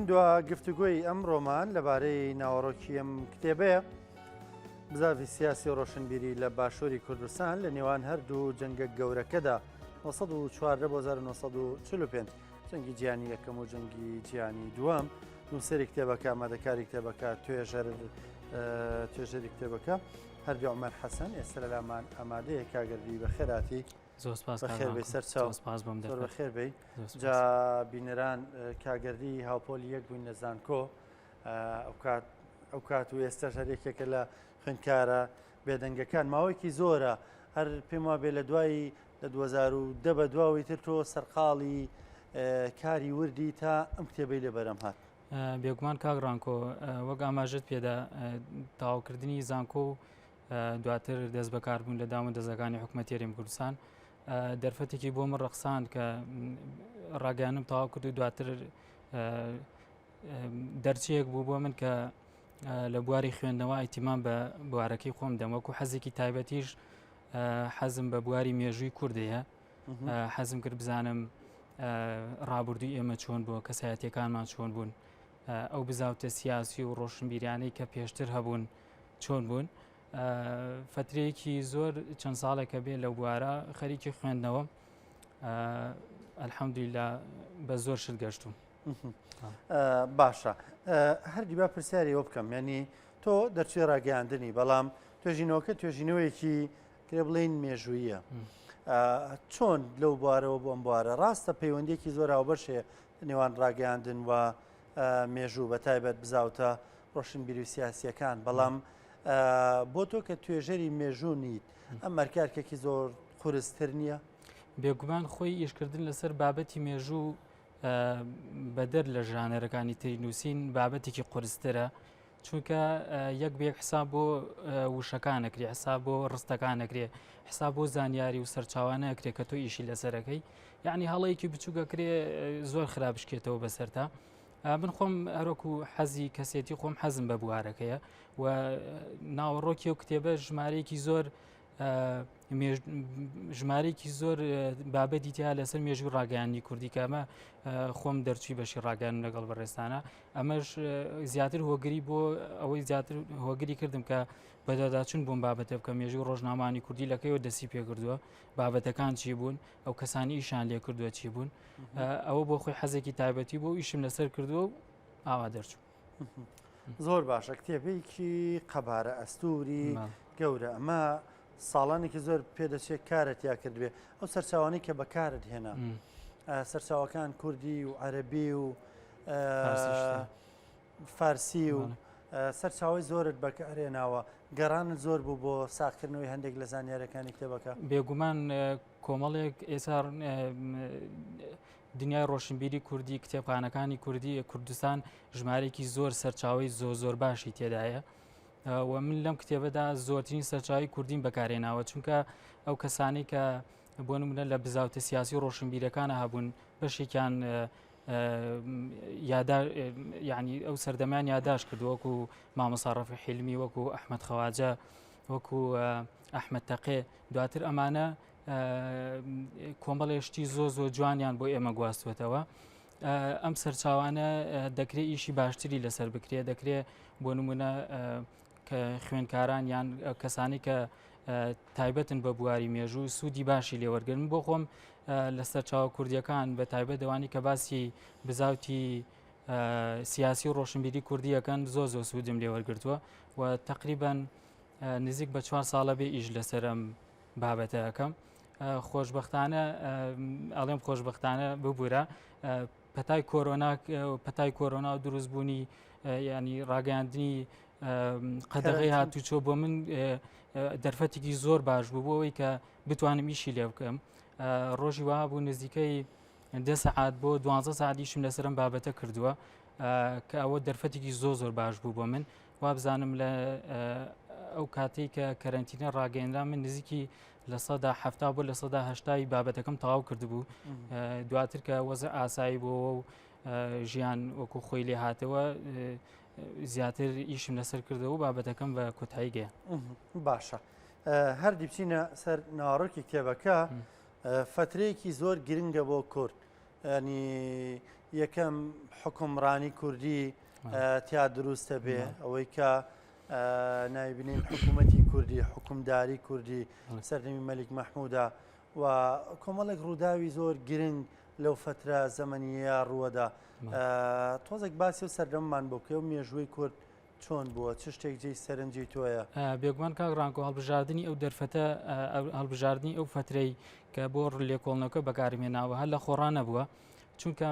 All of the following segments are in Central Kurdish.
دوا گفتوگۆی ئەمڕۆمان لەبارەی ناوەڕۆکی ئەم کتێبەیە بزاڤی سیاسی و ڕۆشنبیری لە باشووری کوردستان لە نێوان هەردوو جەنگە گەورەکەدا 1914 بۆ 1945 جەنگی جیهانی یەکەم و جەنگی جیهانی دووەم نووسەری کتێبەکە ئامادەکاری کتێبەکە توێژەر توێژەری کتێبەکە هەردی عمر حەسەن ئێستا لە لامان ئامادەیە کاگەردی بەخێراتی زۆر سپاس بەخێر بێی سەرچاو سپاس بۆم زۆر بەخێر بێی جا بینەران کاگەردی هاوپۆلی یەک بووین لە زانکۆ ئەو کات ئەو کات و ئێستاش هەر یەکێکە لە خوێندکارە بێدەنگەکان ماوەیەکی زۆرە هەر پێم وابێ لە دوای لە 2010 بە دواوەی تر تۆ سەرقاڵی کاری وردی تا ئەم کتێبەی لێ بەرەم هات. بێگومان کاک ڕانکۆ وەک ئاماژت پێدا تەواوکردنی زانکۆ و دواتر دەست بەکاربوون لە دام و دەزگاکانی حکوومەتی هەرێمی کوردستان دەرفەتێکی بۆ من ڕەخساند کە ڕاگەیانم تەواو کرد و دواتر دەرچەیەک بوو بۆ من کە لە بواری خوێندنەوە ئیتیمان بە بوارەکەی خۆم دەم وەکو حەزێکی تایبەتیش حەزم بە بواری مێژووی کوردەیە حەزم کرد بزانم ڕابردووی ئێمە چۆن بووە کەسایەتەکانمان چۆن بوون ئەو بزاوتە سیاسی و ڕۆشنبیرانەی کە پێشتر هەبوون چۆن بوون فترەیەکی زۆر چەند ساڵێکە بێ لەو بوارە خەریکی خوێندنەوە الحەمدللا بە زۆر شت گەشتوم باشە هەردی با پرسیاری ئەوە بکەم ینی تۆ دەرچوی ڕاگەیاندنی بەڵام توێژینەوەکە توێژینەوەیەکی کرێ بڵین مێژوویە چۆن لەو بوارەوە بۆ ئەم بوارە ڕاستە پەیوەندێکی زۆر هاوبەش هەیە نێوان ڕاگەیاندن و مێژوو بە تایبەت بزاوتە ڕۆشنبیری و سیاسیەکان بەڵام بۆ تۆ کە توێژەری مێژوو نیت ئەم مەرکارکێکی زۆر قورستر نییە؟ بێگومان خۆی ئیشکردن لەسەر بابەتی مێژوو بەدەر لە ژانەرەکانی تری نووسین بابەتێکی قورسترە چونکە یەک بێک حساب بۆ وشەکان نەکرێ حساب بۆ ڕستەکان نەکرێ حساب بۆ زانیاری و سەرچاوانە ئەکرێ کە تۆ ئیشی لەسەرەکەی یعنی هەڵەیەکی بچووکە کرێ زۆر خراپ بشکێتەوە بەسەرتا من خۆم هەرۆکو حەزی کەسێتی خۆم حەزم بە بوارەکەیە و ناوەڕۆکی و کتێبە ژمارەیەکی زۆر ژمارەیەکی زۆر بابەتی تیا لەسەر مێژوو ڕاگەیاندنی کوردی کە ئەمە خۆم دەرچوی بەشی ڕاگەیان لەگەڵ بەڕێستانە ئەمەش زیاتر هۆگری بۆ ئەوەی زیاتر هۆگری کردم کە بەداداچون بۆم بابەتە بکە مێژوو ڕۆژنامانی کوردی لەکەیەوە دەسی پێکردووە بابەتەکان چی بوون ئەو کەسانی ئیشان لێ کردووە چی بوون ئەوە بۆ خۆی حەزێکی تایبەتی بۆ ئیشم لەسەر کردووە و ئاوا دەرچوو. زۆر باشە کتێبێکی قەبارە ئەستوری گەورە ئەمە ساڵانێکی زۆر پێدەچێت کارت یا کردبێ ئەو سەرچاوانەی کە بەکارت هێنا سەرچاوەکان کوردی و عەربی و فارسی و سەرچاوی زۆرت بەکارێناوە گەڕانت زۆر بوو بۆ ساخکردنەوەی هەندێک لە زانیارەکانی کتێبەکە بێگومان کۆمەڵێک ئێستا دنیای ڕۆشنبیری کوردی کتێبخانەکانی کوردی کوردستان ژمارەیەکی زۆر سەرچاوی زۆر زۆر باشی تێدایە و من لەم کتێبەدا زۆرترین سەرچاوی کوردیم بەکارێناوە چونکە ئەو کەسانی کە بۆ نمونە لە بزاوتە سیاسی و ڕۆشنبیرەکانە هەبوون بەشێکیان یادا ینی ئەو سەردەمیان یاداش کرد وەکو مامۆسا ڕەفی حیلمی وەکو ئەحمد خەواجە وەکو ئەحمد تەقێ دواتر ئەمانە کۆمەڵێ شتی زۆ زۆر جوانیان بۆ ئێمە گواستوەتەوە ئەم سەرچاوانە دەکرێت ئیشی باشتری لەسەر بکرێت دەکرێت بۆ نمونە کە خوێنکاران یان کەسانی کە تایبەتن بە بواری مێژوو سوودی باشی لێوەرگن بۆ خۆم لە سەرچاوە کوردیەکان بە تایبەت دەوانی کە باسی بزاوتی سیاسی و ڕۆشنبیری کوردیەکەن زۆ زۆ سوودم لێوەرگتووە و تقریبان نزیک بە چوار ساڵە بێ ئیش لەسەرم بابەتە ئەەکەم خۆشببختانە ئەڵێم خۆشببختانە ببوورە پەتای کۆرۆنا پەتای کۆرۆنا و دروستبوونی ینی ڕاگەیاندنی قەدەغی هاتوچۆ بۆ من دەرفەتێکی زۆر باش بوو بۆ ئەوەی کە بتوانم ئیشی لێ بکەم ڕۆژی وا بوو نزیکەی دە سەعات بۆ دوانزە ساعتیشم لەسەرم بابەتە کردووە کە ئەوە دەرفەتێکی زۆر زۆر باش بوو بۆ من وابزانم لە ئەو کاتەی کە کەرەنتینە ڕاگەیەنرا من نزیکی 70% بۆ 80% بابەتەکەم تەواو کردبوو دواتر کە وەزە ئاسایی بووەوە و ژیان وەکو خۆی لێ هاتەوە زیاتر ئیشم لەسەر کردەوە و بابەتەکەم بە کۆتایی گەیان. باشە هەردی بچینە سەر ناوەڕۆکی کتێبەکە فترەیەکی زۆر گرنگە بۆ کورد ینی یەکەم حکومڕانی کوردی تیا دروستە بێ ئەوەی کە ناوی بنێین حکوومەتی کوردی حکومداری کوردی سەردەمی مەلیک مەحمودا و کۆمەڵێک ڕووداوی زۆر گرنگ لەو فترە زەمەنیە ڕووەدا تۆزێک باسی و سەردەممان بۆ بکەی و مێژووی کورد چۆن بووە چ شتێک جێی سەرنجی تۆیە؟ بێگومان کاک ڕانکۆ هەڵبژاردنی ئەو دەرفەتە هەڵبژاردنی ئەو فترەی کە بۆ لێکۆڵنەوەکە بەکارم هێناوە هەر لە خۆڕا نەبووە چونکە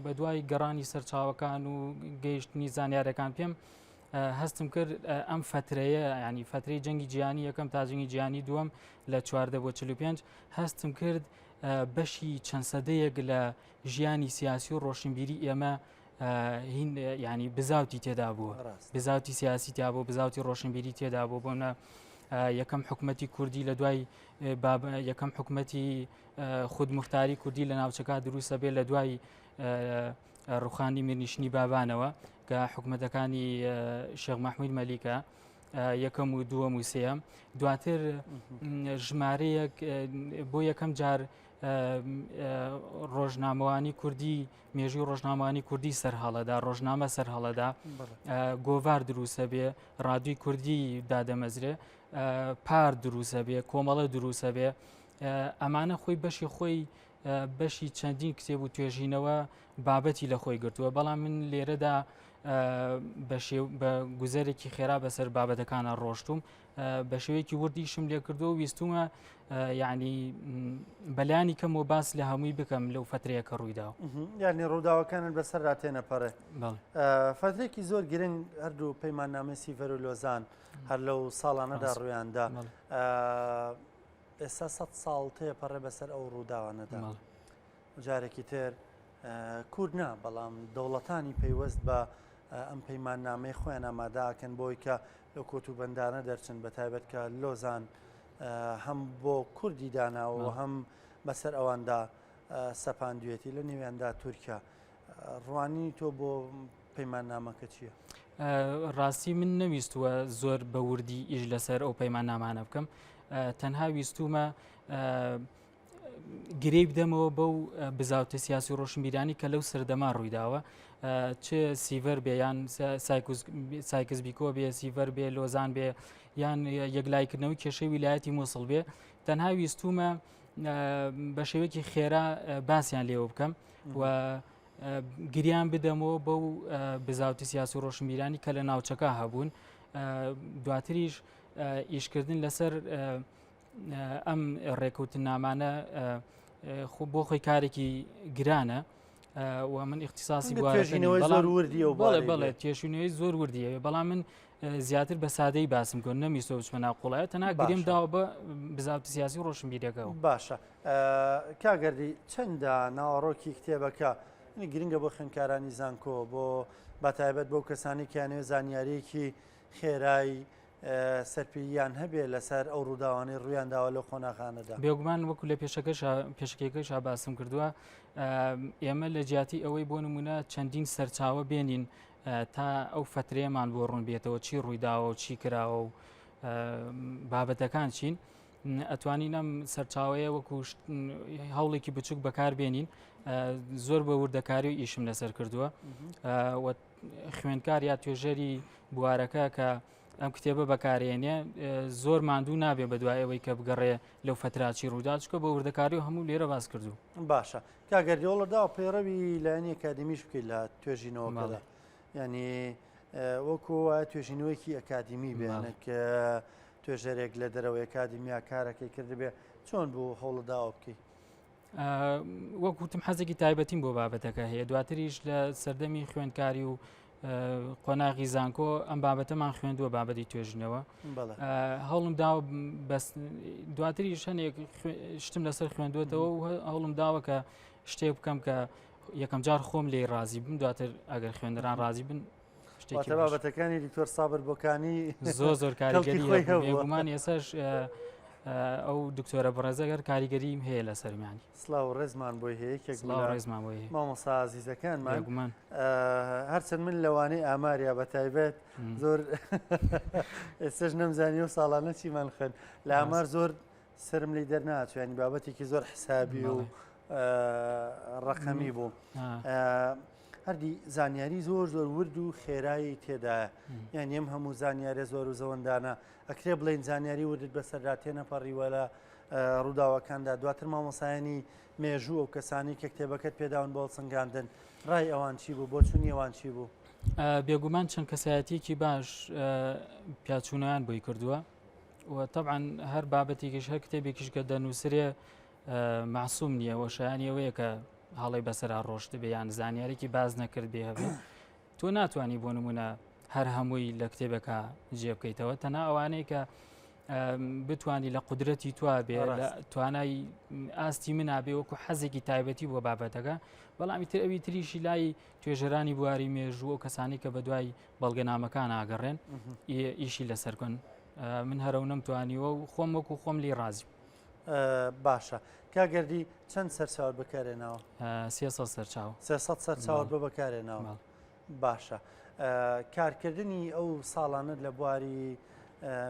بە دوای گەڕانی سەرچاوەکان و گەیشتنی زانیارەکان پێم هەستم کرد ئەم فترەیە ینی فترەی جەنگی جیهانی یەکەم تا جەنگی جیهانی دووەم لە چواردە بۆ 45 هەستم کرد بەشی چەند سەدەیەک لە ژیانی سیاسی و ڕۆشنبیری ئێمە هین ینی بزاوتی تێدا بووە بزاوتی سیاسی تیا بوو بزاوتی ڕۆشنبیری تێدا بوو بۆنە یەکەم حکوومەتی کوردی لە دوای یەکەم حکوومەتی خودمختاری کوردی لە ناوچەکە دروستە بێ لە دوای ڕوخانی میرنیشنی بابانەوە کە حکوومەتەکانی شێخ مەحمود مەلیکە یەکەم و دووەم و سێم دواتر ژمارەیەک بۆ یەکەم جار ڕۆژنامەوانی کوردی مێژوی ڕۆژنامەوانی کوردی سەرهەڵەدا ڕۆژنامە سەرهەڵەدا گۆڤار دروسە بێ ڕادوی کوردی دادەمەزرێ پار دروسە بێ کۆمەڵە دروسە بێ ئەمانە خۆی بەشی خۆی بەشی چەندین کتێب و توێژینەوە بابەتی لە خۆی گرتووە بەڵام من لێرەدا بە گوزەرێکی خێرا بەسەر بابەتەکانە ڕۆشتوم بە شێوەیەکی وردیشم لێکردو و ویستومە یعنی بەلانی کەم و باس لە هەمووی بکەم لەو فترەیە کە ڕوویدا یعنی ڕووداوەکانن بەسەردا تێنەپەڕێ فترێکی زۆر گرنگ هەردوو پەیماننامەی سیڤەر و لۆزان هەر لەو ساڵانەدا ڕوویاندا ئێستا سە ساڵ تێپەڕێ بەسەر ئەو ڕووداوانەدا جارێکی تر کورد نا بەڵام دەوڵەتانی پەیوەست بە ئەم پەیماننامەی خۆیان ئامادەکەن بۆی کە لەو کۆت و بەندانە دەرچن بە تایبەت کە لۆزان هەم بۆ کوردی داناوە و هەم بەسەر ئەواندا سەپاندوێتی لە نێویاندا تورکیا ڕوانینی تۆ بۆ پەیماننامەکە چییە؟ ڕاستی من نەویستووە زۆر بە وردی ئیش لەسەر ئەو پەیماننامانە بکەم تەنها ویستومە گرێی بدەمەوە بەو بزاوتە سیاسی و ڕۆشنبیرانی کە لەو سەردەما ڕوویداوە چ سیڤەر بێ یان سایکس بیکۆ بێ سیڤەر بێ لۆزان بێ یان یەکلایکردنەوەی کێشەی ویلایەتی مووسڵ بێ تەنها ویستومە بە شێوەیەکی خێرا باسییان لێوە بکەم و گریان بدەمەوە بەو بزاوتی سیاسی و ڕۆشنبیرانی کە لە ناوچەکە هەبوون دواتریش ئیشکردن لەسەر ئەم ڕێکەوتنامانە بۆ خۆی کارێکی گرانە و من اختصاسی توێژینەوەی زۆر وردی و بەڵێ بەڵێ تێشونەوەی زۆر وردیەوە بەڵام من زیاتر بە سادەی باسم کرد نەمیستۆ بچمە ناو قوڵایە تەنها گریم داوە بە بزاوتی سیاسی و ڕۆشنبیرەکەەوە باشە کاگەردی چەندە ناوەڕۆکی کتێبەکە گرنگە بۆ خوێندکارانی زانکۆ بۆ بەتایبەت بۆ کەسانی کیانێ زانیاریەکی خێرای سەرپێییان هەبێ لەسەر ئەو ڕووداوانەی ڕوویان داوە لەو قۆناغانەدا. بێگومان وەکو لە پێشەکەشا پێشەکیەکەشا باسم کردووە ئێمە لە جیاتی ئەوەی بۆ نمونە چەندین سەرچاوە بێنین تا ئەو فترەیەمان بۆ ڕوون بێتەوە چی ڕوویداوە و چی کراوە و بابەتەکان چین ئەتوانین ئەم سەرچاوەیە وەکو هەوڵێکی بچوک بەکار بێنین زۆر بە وردەکاری و ئیشم لەسەر کردووە خوێندکار یا توێژەری بوارەکە کە ئەم کتێبە بەکارێنێ زۆر ماندوو نابێ بە دوای ئەوەی کە بگەڕێ لەو فتراچی ڕوودا چکە بە وردەکاری و هەموو لێرە باس کردو باشە کاگەردیۆڵەدا پەیڕەوی لایەنی ئەکادمیش بکەیت لە توێژینەوەکەدا ینی وەکو وایە توێژینەوەیەکی ئەکادیمی بێنە کە توێژەرێک لە دەرەوەی ئەکادیمیا کارەکەی کردبێ چۆن بوو هەوڵداوە بکەیت وەک وتم حەزێکی تایبەتیم بۆ بابەتەکە هەیە دواتریش لە سەردەمی خوێندکاری و قۆناغی زانکۆ ئەم بابەتەمان خوێندووە بابەتی توێژینەوە هەوڵم داوە بەس دواتریش هەنێک شتم لەسەر خوێندوێتەوە و هەوڵم داوە کە شتێک بکەم کە یەکەم جار خۆم لێی ڕازی بم دواتر ئەگەر خوێندران ڕازی بن شتێکی بابەتەکانی دکتۆر سابر بۆکانی زۆر زۆر کاریگەری خۆی هەبوو ئێسش ئەو دکتۆرە بەڕێزەگەر کاریگەریم هەیە لە سەرمیانی سلااو ڕێزمان بۆی هەیە یەکێک ڕێزمان بۆی مامۆسا ئازیزەکانمان گومان هەرچەند من لەوانەی ئاماریا بە تایبەت زۆر ئێستش نەمزانی و ساڵانە چیمان خوێن لە ئامار زۆر سرم لی دەرناچوانی بابەتێکی زۆر حسابی و. ڕقەمی بوو. هەردی زانیاری زۆر زۆر ورد و خێرایی تێدایە یان ئەم هەموو زانیارە زۆر و زەوەندانە ئەکرێ بڵێن زانیاری وردت بەسەردا تێنەپەڕیوە لە ڕووداوەکاندا دواتر مامۆسایانی مێژوو ئەو کەسانی کە کتێبەکەت پێداون بۆ هەڵسەنگاندن ڕای ئەوان چی بوو بۆچوونی ئەوان چی بوو؟ بێگومان چەند کەسایەتیەکی باش پیاچوونیان بۆی کردووە و طبعا هەر بابەتێکیش هەر کتێبێکیش کە دەنووسرێ معسوم نییە وە شایانی ئەوەیە کە هەڵی بەسەرا ڕۆشت بێ یان زانیارێکی باز نەکرد بێ هەبێ تۆ ناتوانانی بۆ نمونە هەر هەمووی لە کتێبەکە جێ بکەیتەوە تەنها ئەوانەیە کە بتانی لە قودرەتی توا بێ لە توانای ئاستی منابێ وەکو حەزێکی تایبەتی بۆ بابەتەکە بەڵامی تر ئەوی تریشی لای توێژەرانی بواری مێژوو و کەسانی کە بە دوای بەڵگەنامەکان ئاگەڕێن ئیشی لەسەرکن من هەرە و نەمتوانیوە و خۆم وەکو خۆم لی ڕازی باشە کاگەردی چەند سەرچاوت بەکارێناوە 300 سەرچاو 300 سەرچاوت بە بەکارێناوە باشە کارکردنی ئەو ساڵانەت لە بواری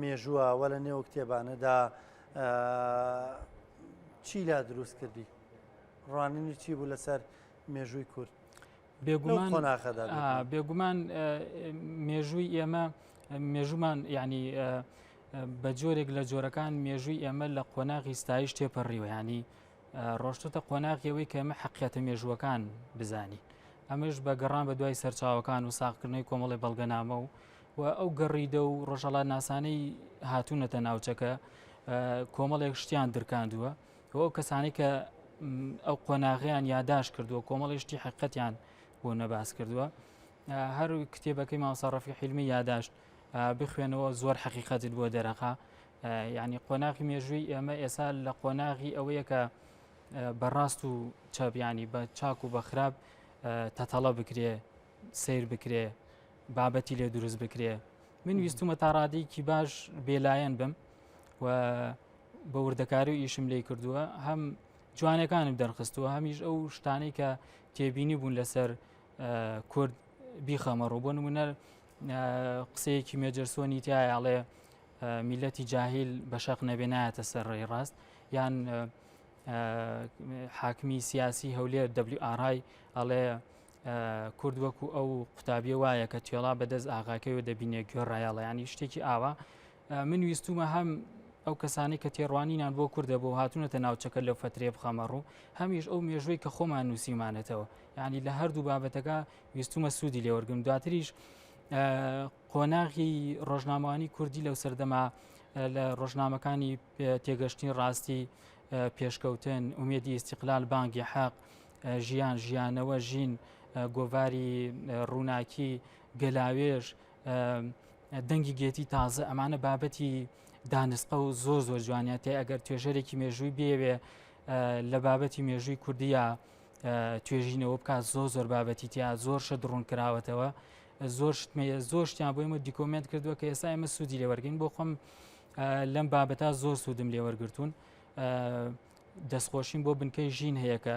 مێژووە وە لە نێو کتێبانەدا چی لا دروست کردی ڕوانینی چی بوو لەسەر مێژووی کورد بێگومان قۆناخەدا بێگومان مێژووی ئێمە مێژومان ینی بە جۆرێک لە جۆرەکان مێژووی ئێمە لە قۆناغی ستایش تێپەڕیوە ینی ڕۆشتۆتە قۆناغی ئەوەی کە ئێمە حەقیەتە مێژووەکان بزانین ئەمەش بە گەڕان بە دوای سەرچاوەکان و ساغکردنەوەی کۆمەڵی بەڵگەنامە و و ئەو گەڕیدە و ڕۆژەڵات ناسانەی هاتوونەتە ناوچەکە کۆمەڵێک شتیان درکاندووە و ئەو کەسانی کە ئەو قۆناغیان یاداش کردووە کۆمەڵی شتی حقەتیان بۆ نەباس کردووە هەر کتێبەکەی مامۆستا ڕەفیق حیلمی یاداشت بخوێنەوە زۆر حەقیقەتت بۆ دەرەخا یعنی قۆناغی مێژووی ئێمە ئێسا لە قۆناغی ئەوەیە کە بە ڕاست و چەپ ینی بە چاک و بە خراپ تەتەڵە بکرێ سیر بکرێ بابەتی لێ دروست بکرێ من ویستومە تا ڕادەیەکی باش بێلایەن بم و بە وردەکاری و ئیشم لی کردووە هەم جوانەکانم دەرخستووە هەمیش ئەو شتانەی کە تێبینی بوون لەسەر کورد بیخەمە ڕوو بۆ نمونە قسەیەکی مێجەرسۆنی تایە ئەڵێ میلەتی جاهیل بە شەق نەبێ نایەتە سەر ڕێی ڕاست یان حاکمی سیاسی هەولێر WRI ئەڵێ کورد وەکو ئەو قوتابیە وایە کە توێڵا بەدەست ئاغاکەی و دەبینێ گوێ ڕایەڵە ینی شتێکی ئاوا من ویستومە هەم ئەو کەسانی کە تێڕوانینان بۆ کوردە بۆ هاتوونەتە ناوچەکە لەو فترێ بخەمە ڕوو هەمیش ئەو مێژووی کە خۆمان نووسیمانەتەوە یعنی لە هەردوو بابەتەکە ویستومە سوودی لێوەرگم دواتریش قۆناغی ڕۆژنامەوانی کوردی لەو سەردەما لە ڕۆژنامەکانی تێگەشتنی ڕاستی پێشکەوتن ئومێدی ئیستیقلال بانگی حەق ژیان ژیانەوە ژین گۆڤاری ڕووناکی گەلاوێژ دەنگی گێتی تازە ئەمانە بابەتی دانسقە و زۆر زۆر جوانیان تێ ئەگەر توێژەرێکی مێژووی بێوێ لە بابەتی مێژووی کوردیە توێژینەوە بکات زۆر زۆر بابەتی تیا زۆر شت ڕوون کراوەتەوە زۆر زۆر شتیان بۆ ئێمە document کردووە کە ئێستا ئێمە سوودی لێوەرگین بۆ خۆم لەم بابەتە زۆر سوودم لێوەرگتون دەستخۆشیم بۆ بنکەی ژین هەیە کە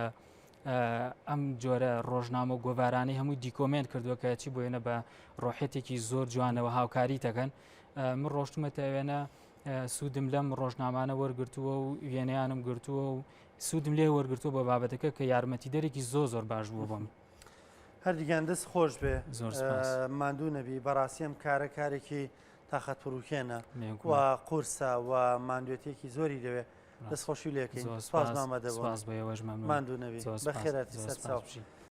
ئەم جۆرە ڕۆژنامە و گۆڤارانەی هەمووی document کردووە کە چی بۆێنە بە ڕۆحێتێکی زۆر جوانەوە هاوکاری دەکەن من ڕۆشتمەتە وێنە سوودم لەم ڕۆژنامانە وەرگتووە و وێنەیانم گرتووە و سوودم لێ وەرگتووە بە بابەتەکە کە یارمەتی دەرێکی زۆر زۆر باش بوو بۆم. هەردیگیان دەست خۆش بێ ماندوو نەبی بەڕاستی ئەم کارە کارێکی تاقەت پڕوکێنە و قورسە و ماندوێتێکی زۆری دەوێ دەست خۆشی لێکەین سپاس مامە دەبوو ماندوو نەبی بەخێراتی سەرچاو.